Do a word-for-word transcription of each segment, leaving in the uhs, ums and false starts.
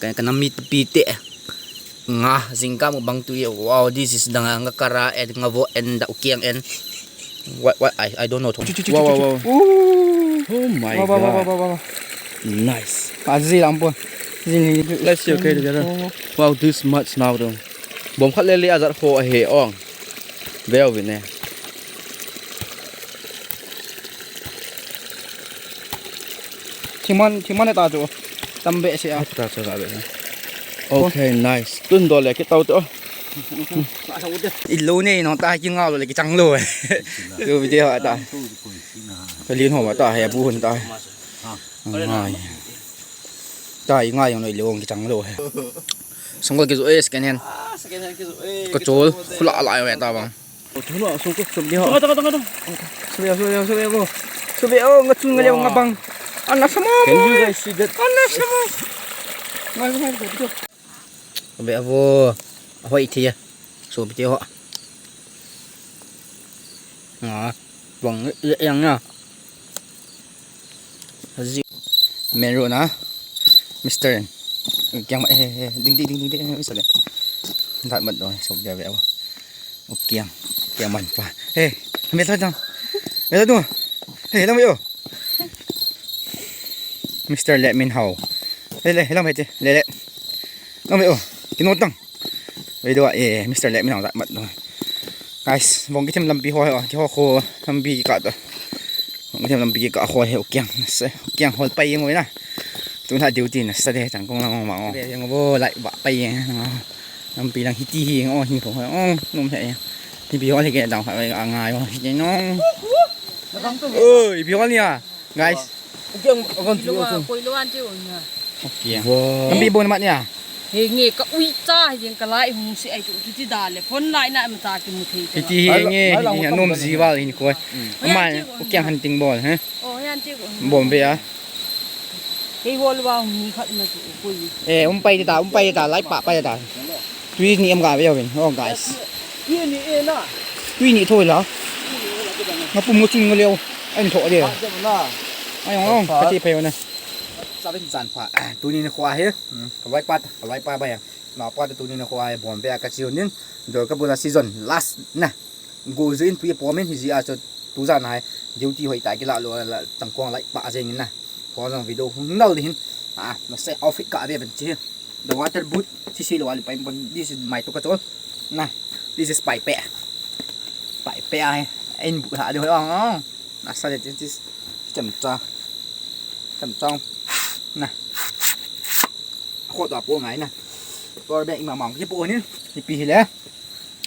Ka, ka nam mi pi te. Nga, jingkah mukbang tui. Wow, this is the nga, nga kara and nga vo and the Ukiang and what, what, I, I don't know. Wow, wow, wow. Ooh. Oh my God. Wow, wow, wow, wow, wow. Nice. Ah, zi lam pon. Zi ni. Let's see, okay, together. Oh. Wow, this much now though. Bom khat le le ajat kho ahi ong. Veu vin e. Thingmon, thingmon ta chu. Tam behseh a. Ta chu ga be. Okay, nice. Tun do le ki tau to. I lo nei no ta ki ngau lo le ki chang lo. Yo video ta. Ka lin ho ma ta he bu hun ta. Ngai. Ta i ngai no i lo ki chang lo he. Sangol ki zo e, second hand. Ah, second hand ki zo e. Ka chol, khula la e ta bang. Tungah, sungkuk, sub dia. Tungah, tungah, tungah, tungah. Sub dia, sub dia, sub dia, go. Sub dia, oh, nga chung nga liao nga bang. Ana sama. Can you guys see that? Ana sama. Ngai, ngai, ngai, ngai. Sub dia, vo. Hoi thia. Sub dia, ho. Ah, bang, yang ya. Haji. Main road na. Mister. Kiang ma, eh, eh, ding, ding, ding, ding, ding, Mister. Dat mat do, sub dia, vo. Ukiang, Ukiang man pa. Hey, me ta dang. Me ta dang. Hey, lam yo. Mister Let Min Hao. Le, le, lam hete. Le, le. Lam yo. Kino tang. Video, eh, Mister Let Min Hao mat no. Guys, bong kitim lampi ho, ho, ki ho kho lampi ka ta. Bong kitim lampi ka ho he Ukiang. Se, Ukiang hol pai mo na. Tun ha duty na sa de chang kong lang ma ngo. Be yang bo lai ba pai yang. Lampi lang hiti hi ngo hi pho ngo nom he. Hi pi hol hi ke dang ha ngai ngo hi no. Oi, pi hol ni a. Guys. Ukiang akan tu tu. Koi lo an ti un na. Okay. Lampi bon mat ni a. He nge ka ui cha hi jeng ka lai hung si ai tu ti da le phone lai na ma ta ki mu thei. Hiti hi nge hi nom ji val hin koi. Ama Ukiang hunting bol he. Oh, yan ti ko. Bom be a. Hei hol wa mi khat na chu koi. Eh, um pai ta, um pai ta, lai pa pai ta. Tui ni em ga ve ven. Oh, guys. Tui ni e na. Tui ni thoi la. Nga pum nga chun nga leo. An tho de. Ai ong ong, ka ti phai na. Sa vin san pha. Ah, tuni na khwa he. Hmm, ka vai pa, ka vai pa ba ya. Na pa tuni na khwa he bom be a ka chi unin. Do ka bula season last na. Go ju in tui pom in hi ji a chu tu jan hai. Duty hoi ta ki la lo la chang kong lai pa jeng in na. Ko jong video hung nal di hin. Ah, na se outfit ka ve ben chi. The water boot, si si lo ali pai pon. This is my to ka chol. Na, this is pai pe. Pai pe ai. In bu ha de hoi ong ong. Na sa de this is cham cha. Cham cha. Na. Kho to po ngai na. Power bank ma mang ki po ni. Ni pi hi le.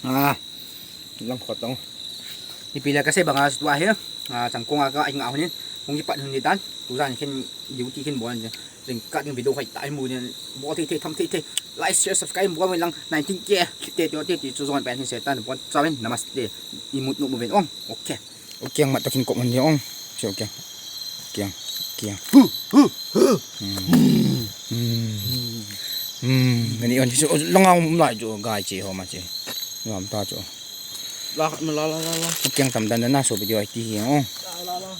Ah. Lang khot tong. Ipi le ka sei banga tua hi. Ah, chang kong a ka inga hunin. Kong ipat hun ni tan. Tu jan khin duty khin bon. Jing kat video khai tai mu ni. Bol thei thei tham thei thei. Like, share, subscribe bol lang nineteen K. Te te te te chu zon pen hin se tan bon. Chaven namaste. Imut nu mu ven ong. Okay. Ukiang mat to khin kop mun ni ong. Che Ukiang. Kiang. Kiang. Hu hu hu. Hmm. Hmm. Ngani on chu langa um lai chu gai che ho ma che. Ngam ta chu. La la la la la. Ukiang tam dan na so video ai ti hi ong. La la la.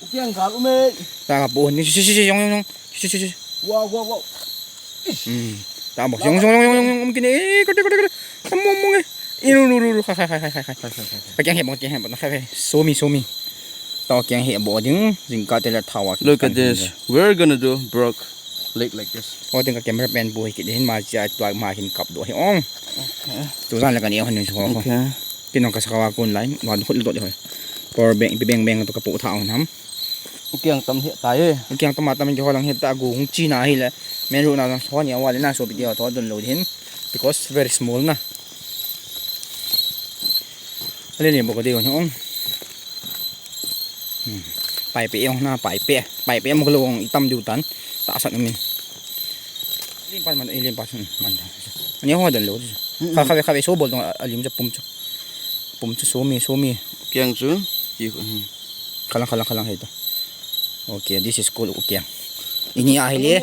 Ukiang gal ume. Ta ka pu ni si si si yong yong yong. Si si si. Wow wow wow. Hmm. Ta mo yong yong yong yong yong um kine. Eh, kate kate kate. Tam mo mo nge. Iru ru ru ru. Khai khai khai khai khai. Pakiang he mo kiang he mo na khai khai. Show me show me. To kiang he bo ding jing ka te la thawa. Look at this. We're gonna do broke leg like this. O ding ka camera pen bu hi ki din ma cha tua ma hin kap do hi ong. Okay. Tu jan la ka ni hon ni so ko. Okay. Ki nong ka sa ka wa kun lai wa du khut do de hoi. Power bank pi beng beng to ka pu tha on ham. Ukiang tam hi ta ye. Ukiang tam tam ki holang hi ta gu hung chi na hi le. Men ru na so ni wa le na so video to don lo din. Because very small na. Ale ni bo ko de on hi ong. Hmm. Pai pe ong na, pai pe. Pai pe mo ko lo ong itam du tan. Ta sat min. Lim pan man, lim pan man. Ani ho dan lo. Kha kha kha so bol dong alim cha pum cha. Pum cha so mi so mi. Kiang chu. Ki hmm. Khalang khalang khalang he ta. Okay, this is cool Ukiang. Ini a hi le.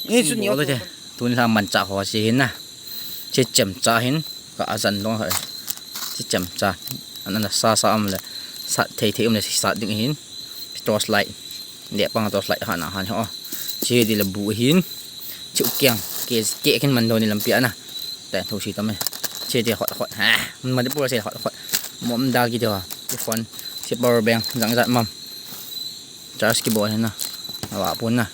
Ni chu ni. Tun la man cha ho si hin na. Chi chem cha hin. Ka ajan dong hai. Chi chem cha. An an sa sa am le. Sa thei thei um le sa ding hin. Torch light. Le pang torch light han han ho. Chi di le bu hin. Chu kiang, ke, ke kin man do ni lampi ana. Ta thu si tame. Che te hot hot. Ha, Manipur se hot hot. Mom dal ki te ho. Ti phone, ti power bank, jang jat mam. Charge ki bol hin na. Awa pun na.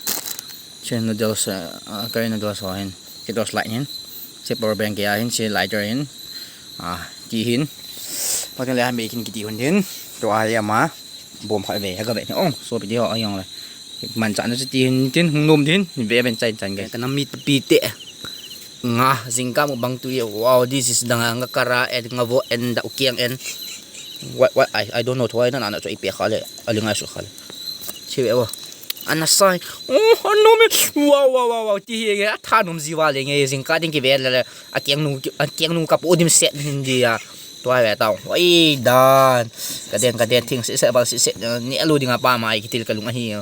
Che noodles, ah, curry noodles ho hin. Che torch light hin. Che power bank ke a hin, che lighter hin. Ah, ti hin. Pathen le ha me kin kiti hun hin. Tua hi ama. Bom khat ve, ka ve. Ong, sopi ti ho, ayong le. Manchah na chu ti hin tin, hung nom tin, ve ben chai chan ge. Kana mit pi te. Nga, jingkah mukbang tui, wow, this is the nga, nga kara and nga vo and the ukiang and what, what, I, I don't know, thoi na, na, na, chu ipi kha le, ali nga su kha le. Chi ve vo. Ana sai. Oh, ano me. Wow, wow, wow, wow. Ti hi ge, a tha nom ji va le nge, jingkah ding ki ve le le. A kiang nu, a kiang nu ka pu dim set hin di a. Tua ve tau. Oi, dan. Ka den, ka den thing se se bal se se. Ni alu ding a pa mai ki til ka lung ahi.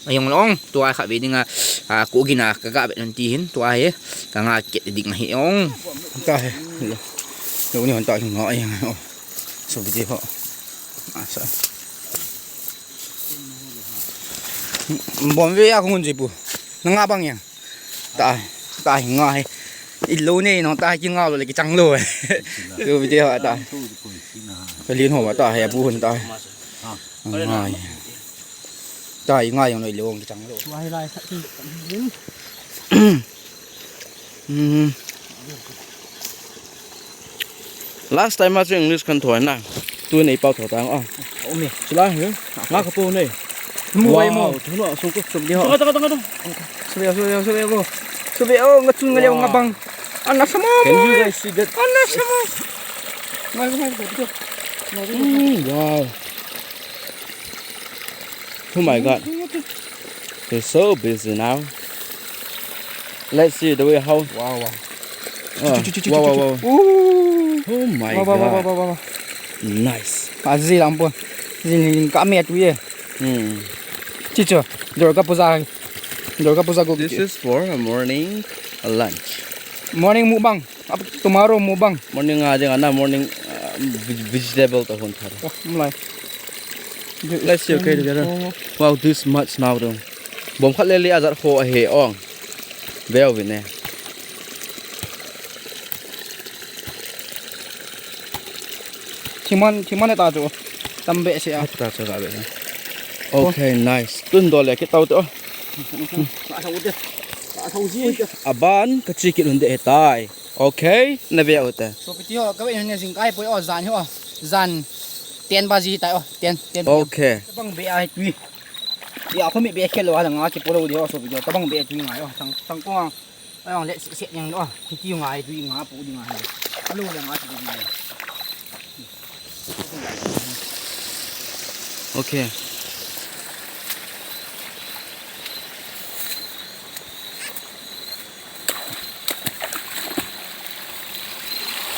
Ayong long, tua kha ve ding a, a, ku gina ka ga ve nun ti hin, tua he, ka nga ke ding hi ong. Ta he. Lo ni hon ta ki nga ai. Oh. So bi ho. Asa. Bom ve a ko ngun ji pu. Na nga bang yang. Ta, ta hi nga he. I lo ne no ta ki nga lo le ki chang lo. So bi ho ta. Ka lin ho ta he bu hun ta. Ngai. Tai ngai jong loi lung ki chang lo. Tua hi lai khat hi. Hmm. Last time a chu English kan thoi na. Tu nei pau thoi tang a. Umi. Chula hi. Nga ka pu nei. Mu wai mu. Wow, tu lo sung ko. Sum di ho. Tong, tong, tong, tong. Sube, sube, sube bo. Sube o, nga chung nga leo nga bang. Ana samo. Can you guys see that? Ana samo. Ngai, ngai, ngai, ngai. Mm, wow. Oh my God. They're so busy now. Let's see the way how. Wow, wow. Oh, wow, wow, wow. Ooh. Oh my God. Wow, wow, wow, wow, wow. Nice. Aji lampo. Jin ka me tu ye. Hmm. Chicho. Durga Puja. Durga Puja go. This is for a morning, a lunch. Morning mukbang. Up tomorrow mukbang. Morning a ding ana morning, uh, veg-, vegetable to hon thar. Oh, mulai. Let's see, okay, together. Oh. Wow, this much now though. Bom khat le le a jat kho ahi ong. Veu vin e. Thiman, thiman ta chu. Tam be se a. Ta chu ga be. Okay, nice. Tun do le ki tau to. Ka thau de. Ka thau ji de. Aban ka chi ki lun de he tai. Okay, na ve u te. So, piti ho, ka ve ne jing kai poi o, jan ho. Jan ten baji tai o, ten, ten. Okay. Tabang be a tui. Ya, ko mi be khel lo, ala nga ki polo de o, so, piti ho, tabang be tui ngai o. Tang, tang ko ang. Ai ang le se, se yang lo. Piti ngai tui nga pu di ngai. Alo le nga tui ngai. Okay.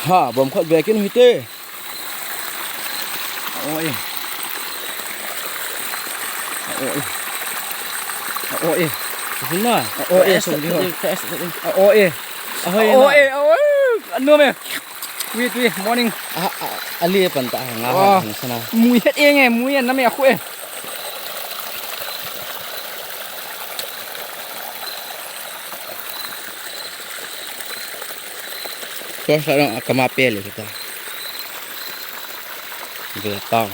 Ha, bom khat ve kin hite. Oi. Oi. Oi. Hina. Oi, so di ho. Oi. Ahoi na. Oi, oi. Anu me. Wait, wait, morning. Ah, ah, ali pan ta nga ha sana. Mui het eng e, mui na me a khu e. Torch light jong akama pe le kita. Ve tau.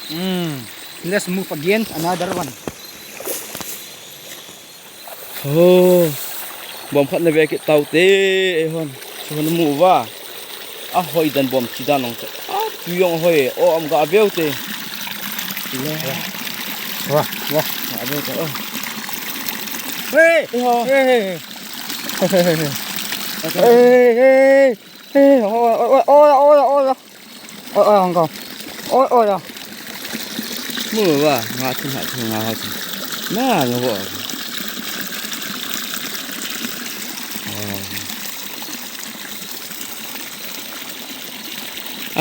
Hmm. Let's move again, another one. Oh, bom khat na ve kit tau te, eh, hon. Chu hon mu va. Ahoi dan bom chi dan long te. Ah, tu jong hoi. Oh, am ga veu te. Le. Wa, wa. Ga veu te. Oh. Hey! Hey, ho. Hey, hey, hey. Hey, hey, hey. Hey, hey, hey. Hey, oi, oi, oi, oi, oi, oi. Oi, oi, oi, oi. Oi, oi, oi. Mu va, nga thun ha thun nga ha thun. Na, nga vo. Oh.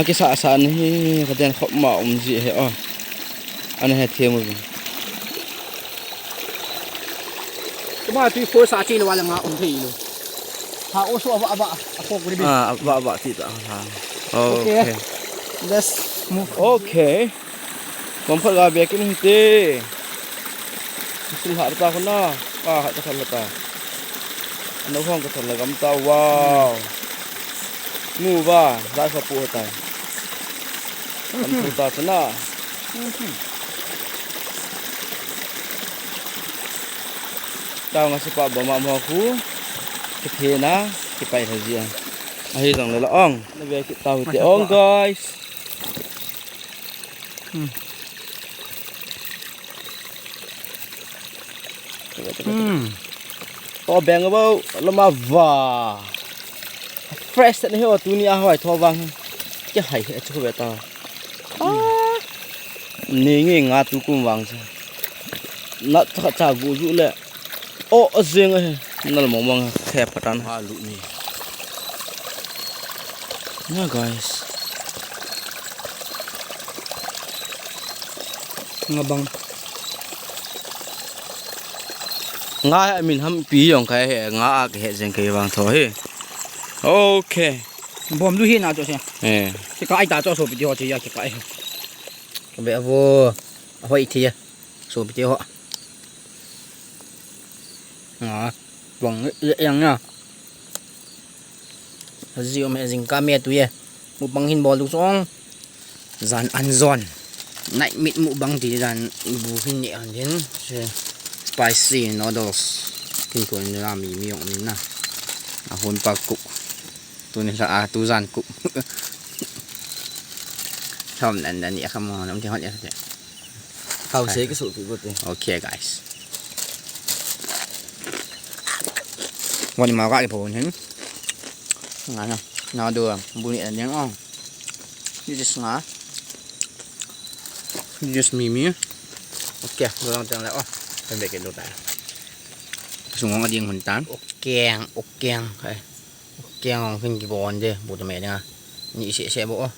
Akisa sa ni hi, ka den khop ma um ji he, oh. Ana he thiam u. Tuma tui force a che le wa le nga um thei lo. Ha, o so ava, ava, a ko gri bi. Ah, ava, ava ti ta ha. Okay. Okay. Let's move. Okay. Bom khat ga be kin hite. Kum ha ta khun na. Ka ha ta khun ta. Ano hong ka thon la gam ta, wow. Nu ba, dai kha pu ta. Kan thu ta chana. Tao nga sipa ba ma mo khu. Kiphe na, kipai tha ji a. Ahi jong le la ong. Na ve ki tao ti ong, guys. Hmm. Hmm. To beng bo lama va. Fresh ni ho tuni a hoi tho vang. Ke hai he chu ve ta. Ah. Ni nge nga tu kum vang cha. Na cha cha gu ju le. O, a jeng a he. Nal mong mong khe patan ha lu ni. Na, guys. Nga bang. Nga he min ham pi jong kai he, nga a ke he jeng kai vang tho he. Okay. Bom du hi na cho se. Eh. Ke kai ta cho so video che ya ke kai. Ke be vo. Hoi thi ya. So video ho. Nga, bang yang ya. Ji um he jingkah me tu ye. Mukbang hin bol du song. Jan an jon. Night meat mukbang ti jan bu hin ne an din. Spicy noodles. Kin ko ni la mi mi yong min na. A hun pa cook. Tu ni sa a tu jan cook. Thom nan nan ni a kham mo nam ti hot ya. Hau se ki su ki go te. Okay, guys. Wani ma ga ki po hin. Nga na. Na do bu ni an yang ong. Ni just nga. Ni just mi mi. Okay, do lang tang la o. Kan be ke do ta. Sung ong a ding hun tan. Okay, okay. Keng ong hin kibon de, bu ta me dinga. Ni se se bo.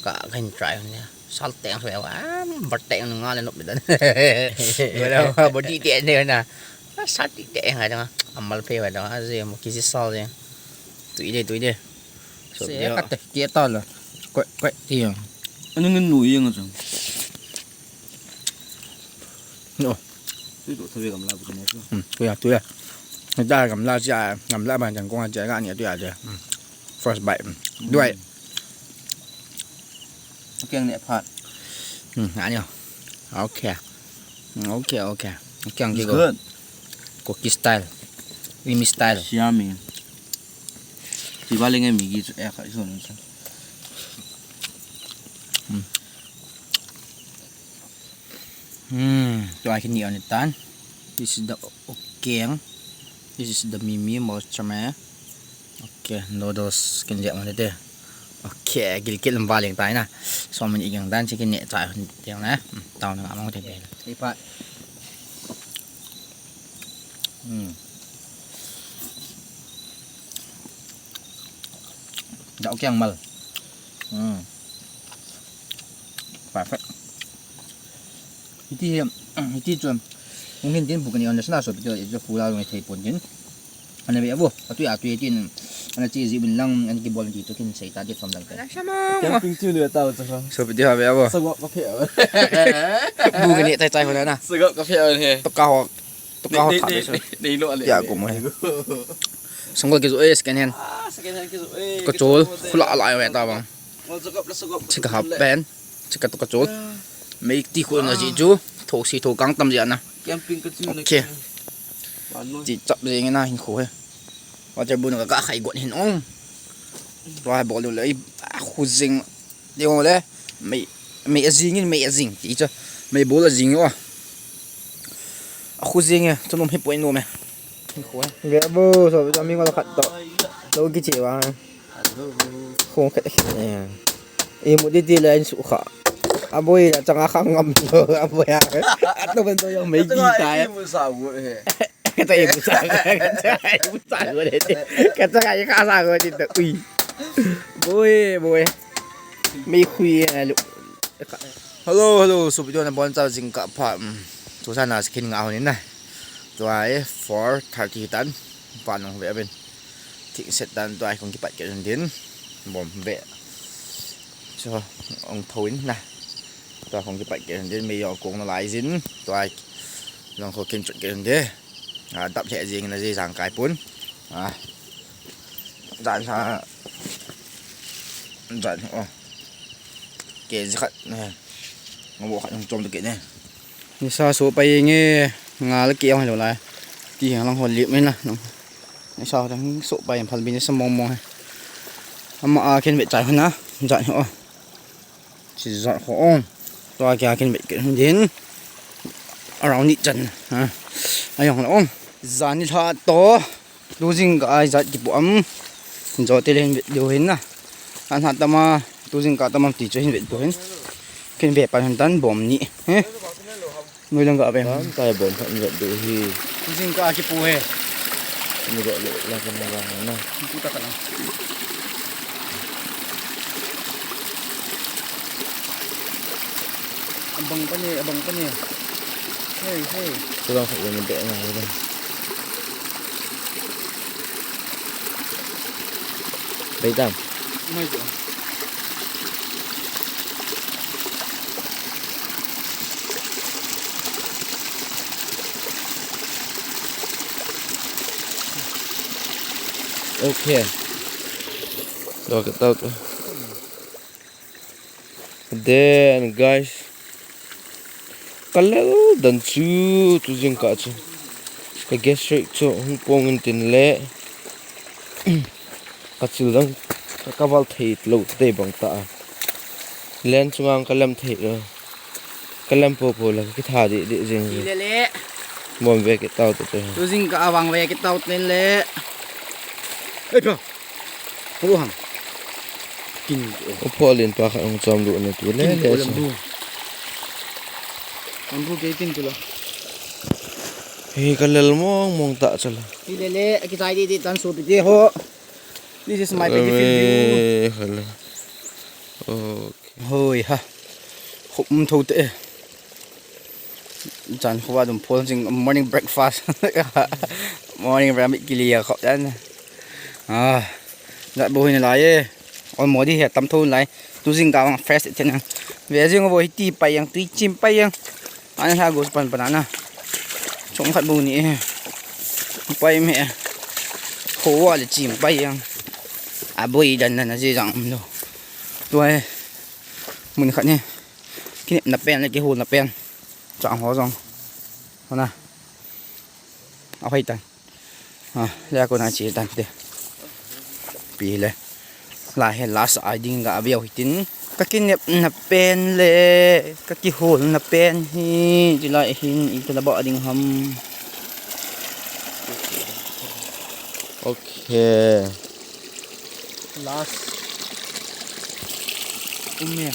Ka, ka hin try hon de. Sal teng so ya. Ah, bar teng nga le nop dan. Wala, bo di de ne na. Ah, sal di de nga dinga. Amal pe wa dinga. Aje mo kisi sal de. Tu ide, tu ide. So, se dia. Ka te, ke ta la. Ko, ko ti ya. Anu ngin nu yang jong. No. Tu tu tu gamla bu ne tu. Hmm, tu ya, tu ya. Da gamla ja, gamla ban jang kong ja ga ni tu ya ja. Hmm. First bite. Hmm. Duai. Keng ne phat. Hmm, ani. Okay. Hmm, okay, okay. Keng ki go. Good. Koki style. Imi style. Yummy. Ti ba le nge mi gi chu e kha so ni. Hmm. Hmm, tua kini on tan. This is the okeng. This is the mimi mo chame. Okay, noodles kin je mo te. Okay, gilkit lam baling tai na. So min igang dan chicken ne tai tiang na. Hmm, tao na mo te be. Ipa. Hmm. Da okeng mal. Hmm. Perfect. Hiti hi, hiti chun. Hung hin tin bu kani on the sna so pito, ito pula ngai thei pon tin. Ana ve avo, atui atui tin. Ana chi ji bin lang, ana kibol ti to kin sei ta di from lang. Camping chu le ta cha. So pito ve avo. Sagop ka phe. Bu kani tai tai hona na. Sagop ka phe he. To ka ho. To ka ho tha be so. Nei lo le. Ya ko mo he. Sangol ki jo e second hand. Ah, second hand ki jo e. Ko chol khula la ve ta bang. Chika half pant, chika to kachol. Mei ti khu na ji chu, tho si tho kang tam ji ana. Camping ka chu na. Okay. Chi chap jing na hin khu he. Water bu na ka khai got hin ong. Wa bol le, khu jing. Dei le. Mei, mei a jing in, mei a jing. Ti chu. Mei bol a jing o. A khu jing e, chu nom hi poi nom e. Ve avo, so, mi ngol khat to. Lo kiche va. Khong khat khat ne. Imu di di la in su kha. Aboi la changa kha ngam lo, aboi a. Ato ban to yong mei gi tai. Imu sa gu he. Kata imu sa gu. Kata imu sa gu de. Kata ka kha sa gu de to. Ui. Boi, boi. Mei khui a lu. Hello, hello. So, video na bon cha jingkah pha. Tu sa na skin nga honin na. Tua e four thirty tan. Pa nong ve ben. Thing set tan tua kong kipat ke din. Bom ve. So, ong thoin na. Tua kong kipat ke din me yo kong na lai jin. Tua Lang kho kin chut kit un de. A, dap lheh jeng in ajeh jang kai pon. A. Jan ha. Jan, oh. Kg khat ne. Ngabo khat hung chom kit ne. Nisa so pai nge, nga la keh hung lou lai. Ti hang lang ho lip mai na. Nisa ho dang so pai phal bin sa mong mong he. Ama a ken vet chai hon na. Jan ho. Chi jan ho ong. Tua kia ken vet kit hon din. Around ni chan. Ha. Ayong la ong. Jan ni lha to. Tu jingkah a ijat kipo am. Jo te le hin vet diu hin na. An ha tama, tu jingkah tama ti chu hin vet diu hin. Kin ve pan hin tan bom ni. He. Noi lang ka ve. Tan tai bom khat vet diu hi. Tu jingkah a kipo he. Ni vet le la kan la na. Pu ta ka lang. Abang pa ni, abang pa ni. Hey, hey. Tu bang khat ni vet na. Bai tam. Mai tu. Okay. Lo ka tau tu. Then, guys, ka lel dan chu tu jingkah chu ka gastric chu hung pong in tin le ka chil dang ka, ka val thei lou te bang ta a. Len chunga ka lem thei lou. Ka lem po po la ka kitha di di jing. Ti le le. Bom ve kit tau te te. Tu jingkah a vang ve kit tau te le. Ei pa. Ko ham. Kin ko. Ko pho len pa kha hung chom lu ne tu le le. Kin ko lam bu. Lam bu ke kin tu la. He ka lel mong mong ta chala. Ti le le, kichai di di tan so pi te ho. This is my pretty field view. Eh, hello. Okay. Hoi ha. Khum tho te. Chan kho ba dum phol jing morning breakfast. Morning breakfast kili a khop dan. Ah. Jat bo hin lai e. Ol modi he tam tho lai. Tu jingkah vang fresh te na. Ve jing bo hi ti pai yang, tui chim pai yang. Ana ha go pan pan ana. Chom khat bo ni e. Pai me. Kho wa le chim pai yang. A boi dan dan a je jang um lo. Tua e. Mun khat ni. Kinepna pen le kihulna pen. Chang ho jong. Hona. A hoi tan. A, le ko na chi tan te. Pi le. La he last a ding ga veu hitin. Ka kinepna pen le, ka kihulna pen hi, ti lai hin, i ta la ba ding ham. Okay. Last. Um e.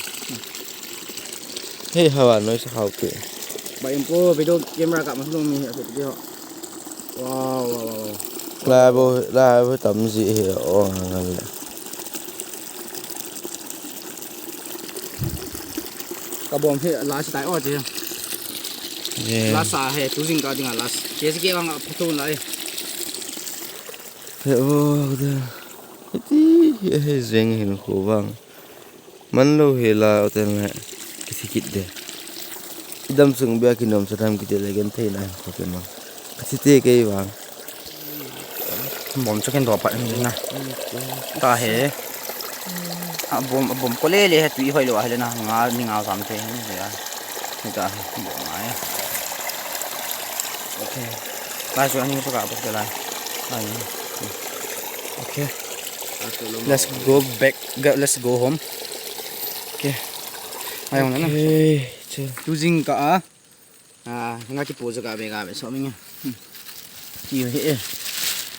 Hei, hawa, noi sa hau ke. Ba in po, video camera ka ma lu mi, a video. Wow, wow, wow, wow. Lai bo, lai bo tam ji he, o, ngal le. Ka bom he, last tai o ji. Yeah. Last a he, tu jingkah ding a last. Ke si ke wang a photo lai. He, o, de. Iti, he, he, jeng hin ko wang. Man lo he la hotel na kithi kit de. Idam sung bia kinom sa tham kit le gen thei na ko pe ma. Kathi te kei vang. Bom chu ken do pat ni na. Ta he. A bom, a bom ko le le he tui hoi lo he le na nga ni nga sam thei ni ya. Ni ta he bom ai. Okay. Guys, ani chu ka bok de lai. Ai. Okay. Let's go back. Go, let's go home. Okay. Ayong na na. Okay, chill. Tu jingkah a. Ah, nga kipo jaka be ga be so mi nga. Hmm. Ki he e.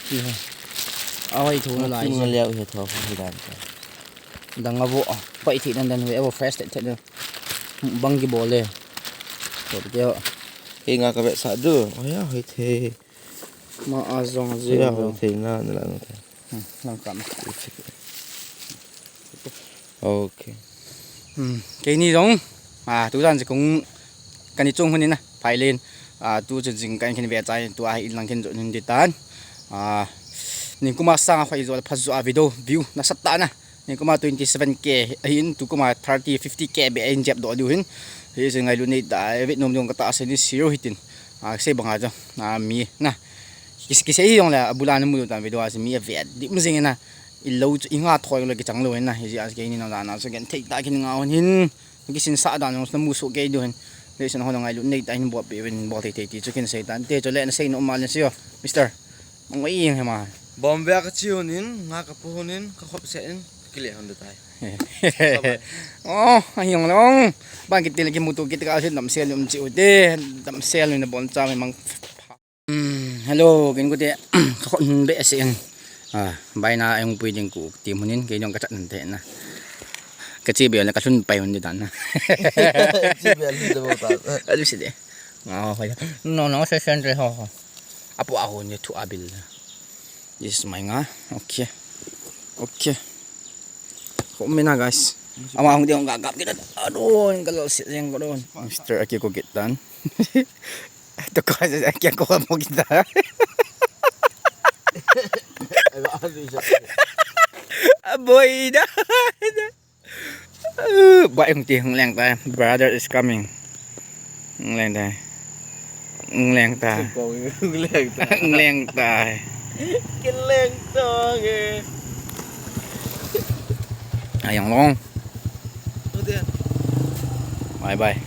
Ki he. Awai thu na lai. Ki nga liao he tho pha hi dan. Dang avo. Pai thi dan dan ve avo fresh the the. Bang kibol le. To te. He nga ka be sa du. Oya hoi the. Ma a jong a je. Ya, hoi thei na, na la na thei. Hmm, lang kam. Okay. Hmm, keini jong. A, tu jan je kong kani chung hun ni na. Phai len. A, tu chen jing kan kin ve chai, tu a hi lang kin jong hun di tan. A, ning kuma sang a phai jo, pha jo a video view na sat ta na. Ni kuma twenty seven K ahin, tu kuma thirty, fifty K be ahin jep doh diu hin. Hi se ngailu nei ta, vet nom jong ka ta se ni zero hitin. A, kisei banga chu. A, mi na. Kis-, kisei jong le, abula na mu tan video a si mi a vet. Di mu jing na. I lo chu, i nga thoi lo kichang lo na. Hi ji a si kei ni na na chu gen thei ta kin nga hon hin. Kisin sa dan jong na mu su kei du hin. Le sin hon ngai lu nei ta hin bol pe win bol thei thei ti chu kin sei tan. Te chu le na sei no ma le si yo. Mister. Ngoi ing he ma. Bom ve ka chi hon in, nga ka pu hon in, ka khop se in, kile hon de tai. Oh, ayong long. Bang kitil ki mutu kit ka sin dam sel um chi u te. Dam sel na bon cha mai mang. Hmm, hello, kin ku te. Ka khop hun be se in. Ah, bai na ayong pui ding ku ti mun in, ke jong ka chat nan te na. Ka chi be na ka sun pai hun de dan na. Chi be lun de bo ta. Alu si de. Nga ho. No, no, se sen re ho ho. Apo a ho ni thu abil. This is my nga. Okay. Okay. Ko mina, guys. Ama hung di hung gagap kita. Adon, kalau si yang ko don. Mister Aki ko kitan. To ko sa Aki ko mo kita. Aboy da. Ba yung ti hung leng tai. Brother is coming. Hung leng tai. Hung leng tai. Hung leng tai. Hung leng tai. Kin leng tai. Ayong long. Bye bye.